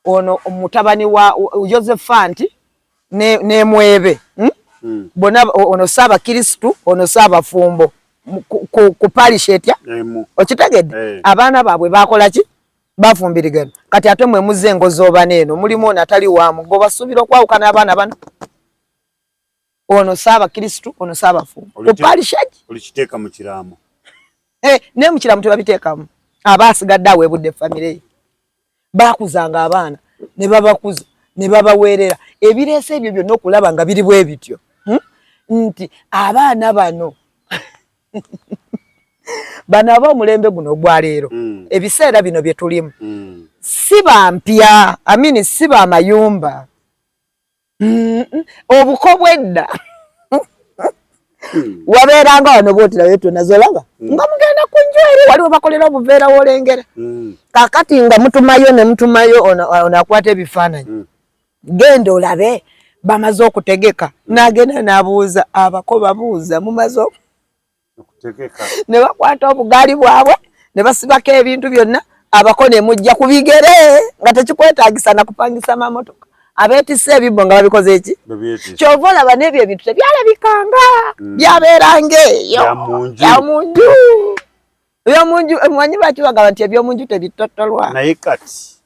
Ono mutabani wa Josephanti ne mwebe, Bonna ono Ssaabakirisitu, ono Ssaabafumbo ku parish etya, okitegedde? Abaana baabwe bakola ki? Bafumbirigana. Kati ate mwe muzze engozoobana eno, mulimu ono atali waamu, gwe basuubira okwawukana abaana bano, ono Ssaabakirisitu, ono Ssaabafumbo ku parish egi. Olikiteeka mu kiraamo. Naye mu kiraamo tebabiteekamu, aba asigadde aweebudde famire ye. Baakuzanga abaana ne babakuza ne babaweerera. Ebireese ebyo byonna okulaba nga biri bwe bityo, Nti abaana bano bano ab'omulembe guno ogwaleero, ebiseera bino bye tulimu, si bampya, amini, si bamayumba, obuko bwedda wabeeranga wano bwotirayo tonazo olaba nga mugenda ku nju eri waliwo bakolera obuveera wolengera. Kakati nga mutumayo ne mutumayo ono akwata ebifaananyi, genda olabe bamaze okutegeka, n'agenda n'abuuza abako, babuuza mumaze ne bakwata obugaali bwabwe ne basibako ebintu byonna, abako ne mujja ku bigere nga tekikwetaagisa na kupangisa mamotoka. Abeetisse ebibbo nga babikoze eki? Kyova olaba n'ebyo ebintu tebyalabikanga, byabeeranga eyo byamunju ebyomunju. Manyi lwaki bagamba nti ebyomunju tebitotolwa? Naye kati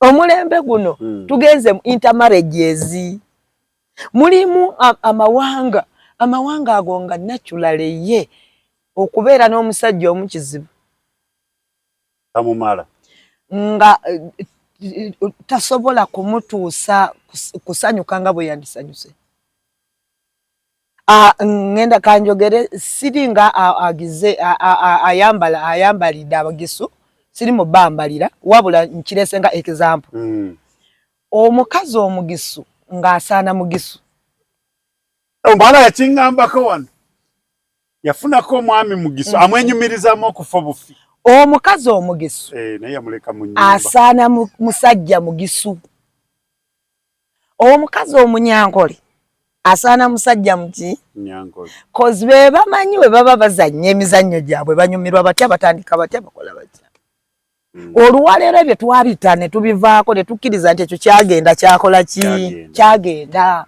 omulembe guno tugenze mu intermarriages, mulimu amawanga, amawanga ago nga naturally ye okubeera n'omusajja omu kizibu. Tamumala. Nga tasobola kumutuusa kusanyuka nga bwe yandisanyuse. Ngenda kanjogere, siri nga agize ayambala ayambalidde abagisu, siri mu bambalira, wabula nkirese nga example. Omukazi omugisu ng'asaana mugisu. Omuwala yakiŋŋambako wano, yafunako omwami mugisu, amwenyumirizamu okufa obufi. Omukazi omugisu naye yamuleka mu nnyumba. Asaana musajja mugisu. Omukazi omunyankole asaana musajja muki? Nyankole. 'Cause be bamanyi bwe baba bazannya emizannyo gyabwe, banyumirwa batya, batandika batya, bakola batya. Oluwaleero ebyo twabita ne tubivaako ne tukkiriza nti ekyo kyagenda, kyakola ki? Kyagenda. Kyagenda.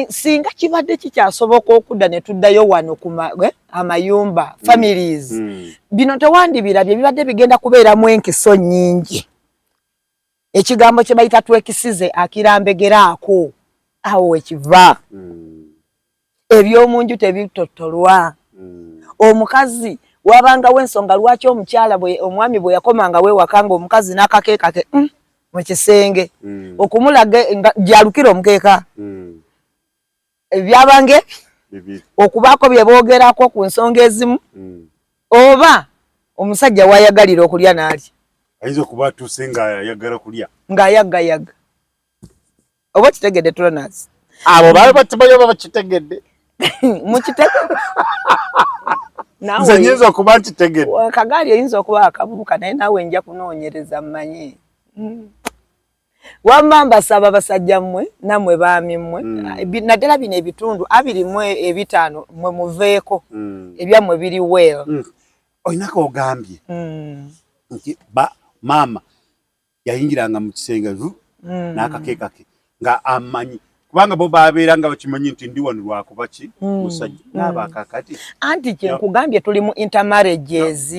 Singa kibadde kikyasoboka okudda ne tuddayo wano ku amayumba, families, bino tewandibirabye, bibadde bigenda kubeeramu enkiso nnyingi. Ekigambo kye bayita twekisize akirambegeraako awo wekiva. Ebyomunju tebitotolwa. Omukazi wabangawo ensonga lwaki omukyala bwe omwami bwe yakomangawo ewaka nga omukazi n'akakeeka ke mu kisenge, okumulaga nga gyalukira omukeeka, ebyabange Bibiri. Okubaako bye boogerako ku nsonga ezimu, oba omusajja wayagalira okulya n'alya. Ayinza okuba atuuse ng'ayagala kulya. Ng'ayagayaga, oba okitegedde, Tronas? Abo babe batimanyi oba bakitegedde. Mukitegedde. Nze nyinza okuba nkitegedde. Kagaali oyinza okuba akavubuka, naye naawe nja kunoonyereza mmanyi. Wamma mbasaba basajja mmwe, nammwe baami mmwe, naddala bino ebitundu 25 mmwe muveeko, ebyammwe biri well. Olinako ogambye nti ba maama yayingiranga mu kisenge vu n'akakeeka ke nga amanyi, kubanga bo babeera nga bakimanyi nti ndi wano lwakuba ki musajja naaba akakati. Anti kyenkugambye, tuli mu intermarriages.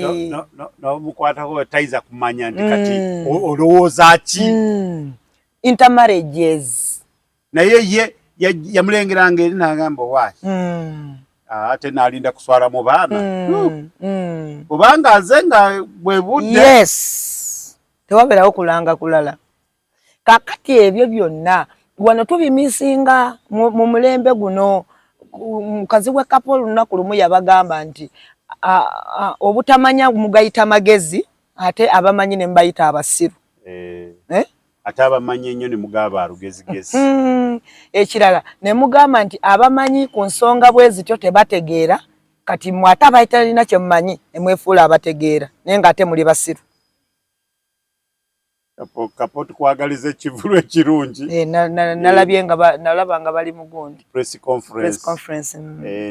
Nomukwatako tayinza kumanya nti kati olowooza ki. Intermarriages. Naye ye yamulengeranga eri n'agamba waaki, ate n'alinda kuswala mu baana, kubanga nze nga bwe budde. Yes, tewabeerawo kulanga kulala. Kakati ebyo byonna wano tubimisinga mu mulembe guno. Mukazi we Kapo olunaku lumu yabagamba nti obutamanya mugayita magezi, ate abamanyi ne mubayita abasiru. Eh? Ate abamanyi ennyo ne mugaba alugezigezi. Ekirala ne mugamba nti abamanyi ku nsonga bwe zityo tebategeera. Kati mwe ate abatalina kye mumanyi ne mwefuula abategeera, naye ng'ate muli basiru. Kapo, tukwagaliza ekivulu ekirungi. Eh, nalabye nga nalaba nga bali mugundi. Press conference. Press conference.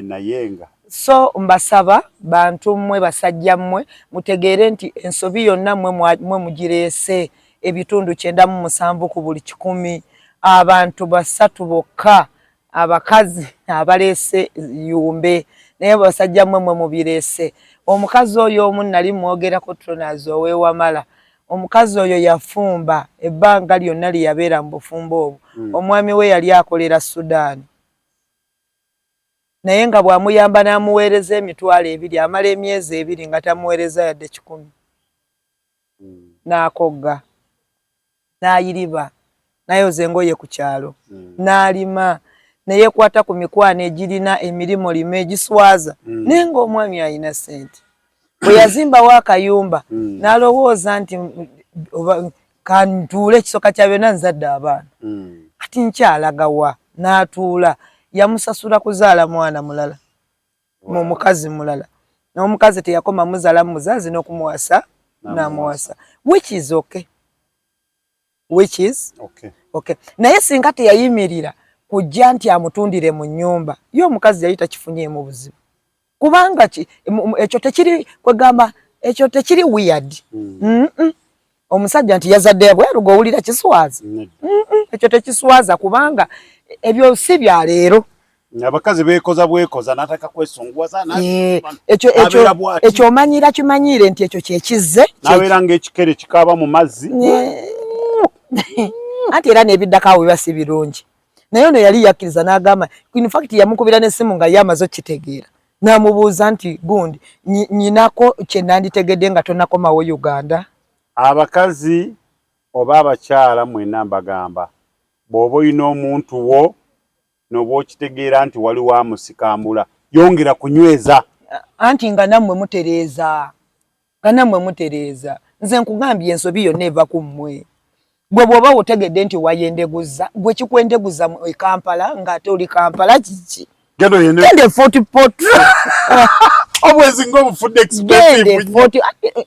Naye nga So mbasaba bantu mmwe, basajja mmwe, mutegeere nti ensobi yonna mmwe mugireese. Ebitundu 97 ku buli 100, abantu 3 bokka. Abakazi abaleese yumbe, naye basajja mmwe mwe mubireese. Omukazi oyo omu nali mwogerako, Tronas ow'ewamala, omukazi oyo yafumba ebbanga lyonna lye yabeera mu bufumbo obwo. Omwami we yali akolera Sudaani, naye nga bw'amuyamba n'amuweereza 20,000, amala emyezi 2 nga tamuweereza yadde 100. N'akogga, n'ayiriba, n'ayoza engoye ku kyalo, n'alima, neyeekwata ku mikwano egirina emirimu lima egiswaza, naye ng'omwami alina ssente. Bwe yazimbawo akayumba, n'alowooza nti kantuule, ekisooka kya byonna nzadde abaana, kati nkyalagawa? N'atuula. Yamusasula kuzaala mwana mulala mu mukazi mulala, n'omukazi teyakoma muzaala muzaazi n'okumuwasa n'amuwasa, which is okay, which is okay, okay. Naye singa teyayimirira kujja nti amutundire mu nnyumba ye, omukazi yali takifunyeemu buzibu, kubanga ekyo tekiri kwegamba, ekyo tekiri weird. Omusajja nti yazadde bweru, g'owulira kiswaza? Ekyo tekiswaza, kubanga ebyo si bya leero. Abakazi beekoza bwekoza n'ataka kwesunguwaza. Ekyo omanyira kimanyire nti ekyo kyekizze. Nabeera ng'ekikere kikaaba mu mazzi. Anti era n'ebiddako awo biba si birungi. Naye ono yali yakkiriza n'agamba, in fact yamukubira n'essimu nga ye amaze okukitegeera, n'amubuuza nti, "Gundi, nyinako kye nanditegedde nga tonakomawo Uganda?" Abakazi oba abakyala mwenna mbagamba, bw'oba olina omuntu wo n'oba okitegeera nti waliwo amusikambula, yongera kunyweza. Anti nga nammwe mutereeza, nga nammwe mutereeza. Nze nkugambye, ensobi yonna eva ku mmwe. Gwe bw'oba otegedde nti wayendeguza, gwe kikwendeguza e Kampala ng'ate oli Kampala kiki? Gende Fort Portal. Obwezi ng'obufudde expensive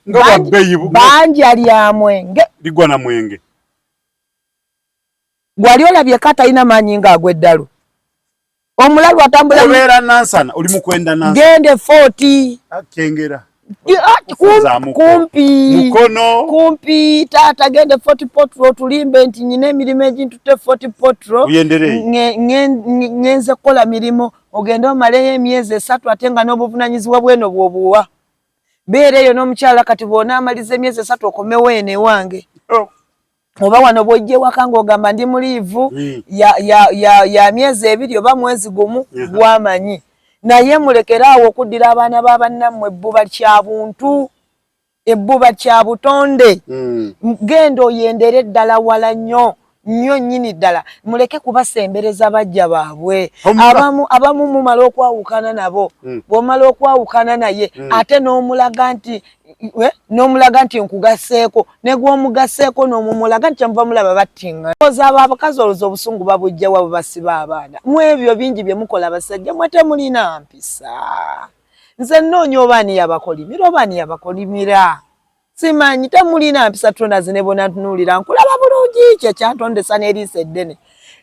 nga bwa bbeeyi. Banja lya mwenge. Ligwa na mwenge. Gwali olabyeko atalina maanyi ng'agw'eddalu? Omulalu atambula. Obeera Nansana, oli mukwenda Nansana. Gende Fort. Kyengera. Kumpi. Mukono. Kumpi taata, gende Fort Portal, otulimbe nti nyina emirimu egintutte Fort Portal, ngenze kukola mirimu, ogende omaleyo emyezi 3, ate nga n'obuvunanyizibwa bweno bw'obuwa. Beera eyo n'omukyala. Kati bw'onaamaliza emyezi 3, okomewo eno ewange. Oh. Oba wano bw'ojja ewaka ng'ogamba ndi muliivu ya myezi 2 oba mwezi 1, gwamanyi. Naye mulekere awo okuddira abaana ba bannammwe. Ebbuba kya buntu, ebbuba kya butonde. Genda oyendere ddala wala nnyo nnyo nnyini ddala. Muleke kubasembereza bajja baabwe. Abamu mumala okwawukana nabo, bw'omala okwawukana naye, ate n'omulaga nti n'omulaga nti nkugaseeko, ne gw'omugaseeko n'omumulaga nti kyemuva mulaba battinga. Oza abo abakazi olowooza obusungu babujja wa? Bubasiba abaana mu ebyo bingi bye mukola. Abasajja mwe temulina mpisa. Nze nnoonya oba ani yabakolimira, oba ani yabakolimira, simanyi. Temulina mpisa. Tronas, ne bona ntunuulira, nkulaba bulungi, kye kyantondesa n'eriiso eddene,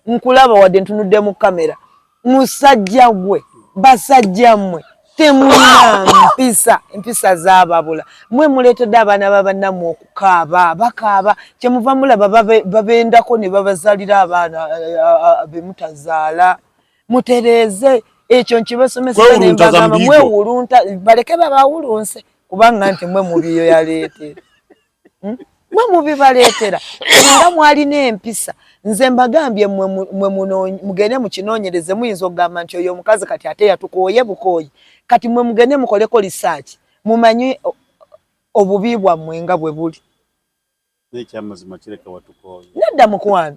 nkulaba wadde ntunudde mu kamera. Musajja gwe, basajja mmwe temulina mpisa, empisa zaababula. Mwe muleetedde abaana babannammwe okukaaba, bakaaba. Kyemuva mulaba babendako ne babazaalira abaana be mutazaala. Mutereeze ekyo, nkibasomesa nembagamba, mwewulunta, baleke babawulunse, kubanga nti mwe mubiyo yaleetera, Mwe mubibaleetera. Singa mwalina empisa, nze mbagambye, mwe mugende mukinoonyereze. Muyinza okugamba nti oyo omukazi kati ate yatukooye bukooyi. Kati mwe mugende mukoleko research, mumanye obubi bwammwe nga bwe buli. Nedda mukwano,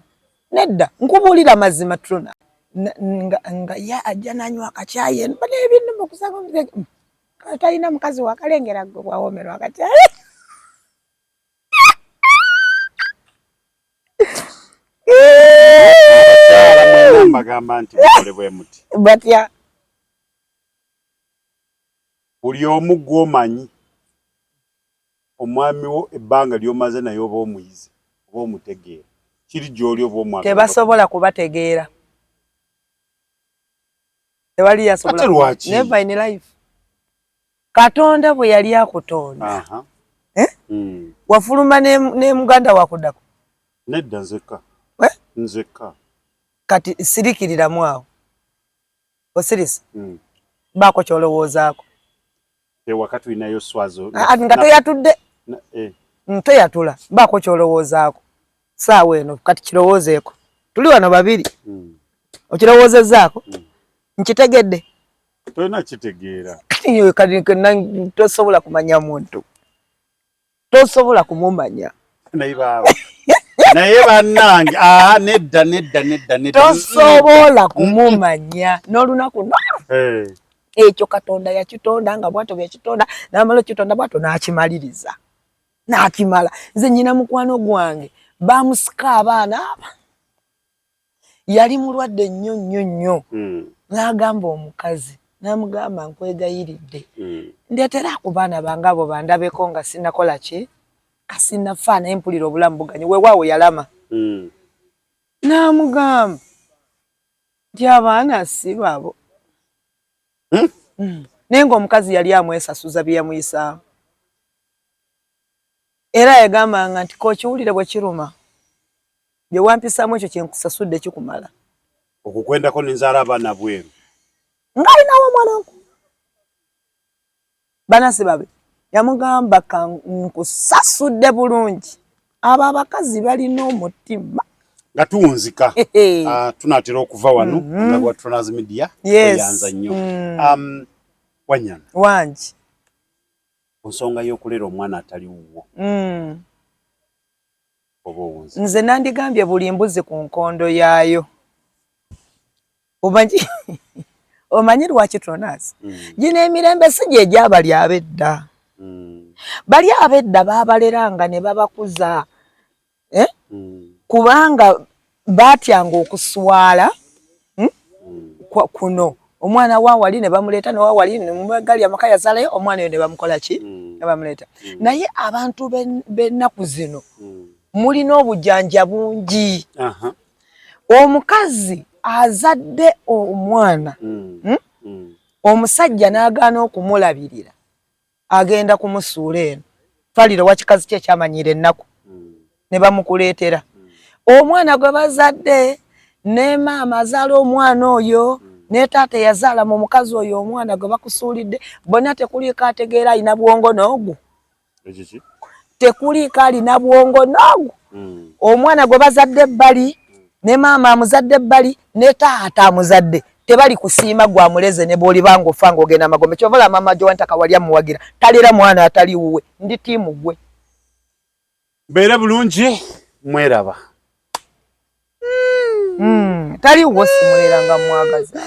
nedda, nkubuulira mazima. Trona nga ye ajja nanywa akacyayi nebinuma okusanga talina mukazi wakalengera gwe bwawomerwa akacyayi. Mbagamba nti mukole bwe muti. Batya? Buli omu gw'omanyi omwami wo ebbanga ly'omaze naye, oba omuyizi oba omutegeera, kiri gy'oli oba omwagala. Tebasobola kubategeera, tewali yasobola. Ate lwaki? Never in life. Katonda bwe yali akutonda, eh? Wafuluma ne muganda wakuddako? Nedda, nzekka. Eh? Nzekka. Kati sirikiriramu awo. Osirise. Baako kyolowoozaako. Ewaka tulinayo swazo. Nga toyatudde. Toyatula. Baako kyolowoozaako. Saawa eno kati kirowoozeeko. Tuli wano babiri. Okirowoozezzaako? Nkitegedde. Tolina kitegeera. Kati tosobola kumanya muntu. Tosobola kumumanya. Naye baaba. Naye bannange, nedda nedda nedda nedda. Tosobola kumumanya n'olunaku n'olu. Ekyo Katonda yakitonda nga bw'atyo bwe yakitonda, n'amala okitonda bw'atyo n'akimaliriza. N'akimala. Nze nnyina mukwano gwange baamusika abaana aba. Yali mulwadde nnyo nnyo nnyo. N'agamba omukazi, n'amugamba, nkwegayiridde. Ndeetera ku baana bange abo bandabeko nga sinnakola ki? Nga sinnafa naye mpulira obulamu buganye. Weewaawo yalama. N'amugamba nti abaana si babo. Naye ng'omukazi yali amwesasuza bye yamuyisaamu. Era yagambanga nti k'okiwulire bwe kiruma. Bye wampisaamu ekyo kye nkusasudde kikumala. Okukwendako ne nzaala abaana bweru. Ng'alinawo omwana nku. Baana si babe. Yamugamba ka nkusasudde bulungi. Abo abakazi balina omutima. Nga tuwunzika, tunaatera okuva wano omulabi wa Tronas Media. Tweyanza nnyo. Wanyana. Wangi. Ku nsonga y'okulera omwana atali wuwo. Oba owunzika. Nze nandigambye buli mbuzi ku nkondo yaayo. Omanyi lwaki, Tronas? Gino emirembe si gye gyabali ab'edda. Bali ab'edda baabaleranga ne babakuza. Kubanga baatyanga okuswala kuno omwana wa wali ne bamuleeta nowawali gali amaka yazaalayo omwana oyo ne bamukola ki, ne bamuleeta. Naye abantu b'ennaku zino mulina obujanja bungi. Omukazi azadde omwana, Omusajja n'agaana okumulabirira, agenda kumusuula eno twalire wakikazi kye ekyamanyiira ennaku ne bamukuleetera omwana gwe bazadde, ne maama azaala omwana oyo, ne taata eyazaala mu mukazi oyo omwana gwe bakusuulidde, bonna tekuliiko ategeera alina bwongo n'ogwo, tekuliiko alina bwongo n'ogwo. Omwana gwe bazadde ebbali, ne maama amuzadde ebbali, ne taata amuzadde, tebali kusiima gwamuleze ne bw'olibanga ofa ng'ogenda amagombe. Kyova olaba maama Joantaka wali amuwagira, talera mwana atali wuwe. Ndi team gwe. Mbeere bulungi, mweraba. Tali wuwo, simulera nga mwagaza.